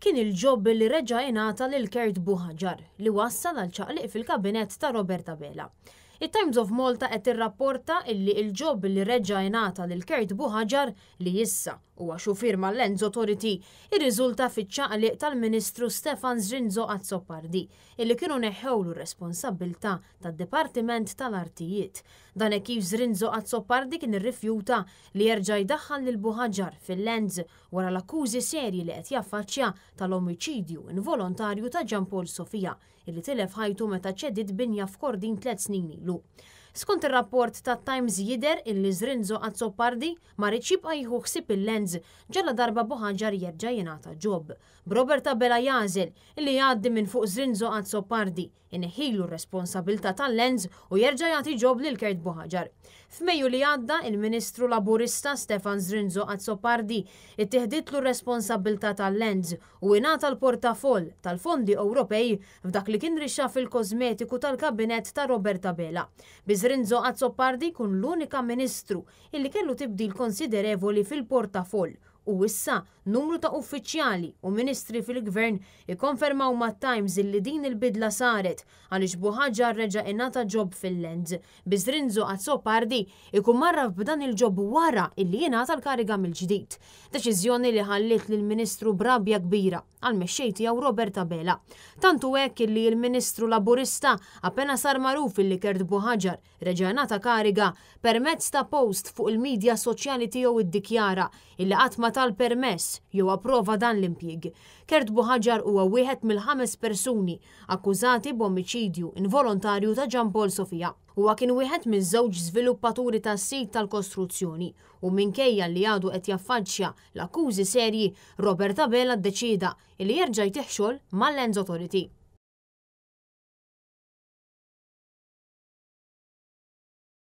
Kien il-job li reġa' ingħata lil Kurt Buhagiar li wassal għal ċaqliq fil-kabinett ta' Robert Abela. It-Times of Malta qed tirrapporta illi il-job li reġa' ingħata lil Kurt Buhagiar, li issa huwa xufier mal-Lands Authority, irriżulta fiċ-ċaqliq tal-Ministru Stefan Zrinzo Azzopardi, illi kienu neħħewlu r-responsabbiltà tad-Dipartiment tal-Artijiet. Dan hekk kif Zrinzo Azzopardi kien irrifjuta li jerġa' jdaħħal lil Buhagiar fil-Lands wara l-akkużi serji li qed jaffaċċja tal-omiċidju involontarju ta' Jean Paul Sofia, illi tilef ħajtu meta ċediet binja f'Kordin 3 snin ilu. Skont ir-rapport ta' Times, jidher illi Zrinzo Azzopardi ma riedx jibqa' jieħu ħsieb il-Lands ġalla darba Buhagiar jerġa' jingħata job. B'Robert Abela jagħżel illi jgħaddi minn fuq Zrinzo Azzopardi, ineħħilu r-responsabilità tal-Lands u jerġa' jagħti job lil Kurt Buhagiar. F'Mejju li għadda, il-Ministru Laburista Stefan Zrinzo Azzopardi ittieħditlu r-responsabilità tal-Lands u ingħata l-portafoll tal-fondi Ewropej f'dak li kien reshuffle kosmetiku tal-kabinett ta' Robert Abela. Bi Zrinzo Azzopardi jkun l-unika ministru illi kellu tibdil konsiderevoli fil-portafoll, u issa numru ta' uffiċjali u ministri fil-gvern ikkonfermaw ma' Times illi din il-bidla saret għaliex Buhagiar reġa' ingħata job fil-Lands, bi Zrinzo Azzopardi ikun mgħarraf b'dan il-job wara illi jingħata l-kariga mill-ġdid. Deċiżjoni li ħalliet lill-Ministru b'rabja kbira għall-mexxej tiegħu Robert Abela. Tantu hekk illi l-Ministru Laburista, appena sar magħruf illi Kurt Buhagiar reġa' ngħata kariga, permezz ta' post fuq il-medja soċjali tiegħu iddikjara illi qatt ma ta l-permess jew approva dan l-impjieg. Kurt Buhagiar huwa wieħed mill-ħames persuni akkużati b'omiċidju involontarju ta' Jean Paul Sofia. Huwa kien wieħed minn żewġ żviluppaturi tas-sit tal-kostruzzjoni u, minkejja li għadu qed jaffaċċja l-akkużi serji, Robert Abela ddeċida li jerġa' jtih xogħol mal-Lands Authority.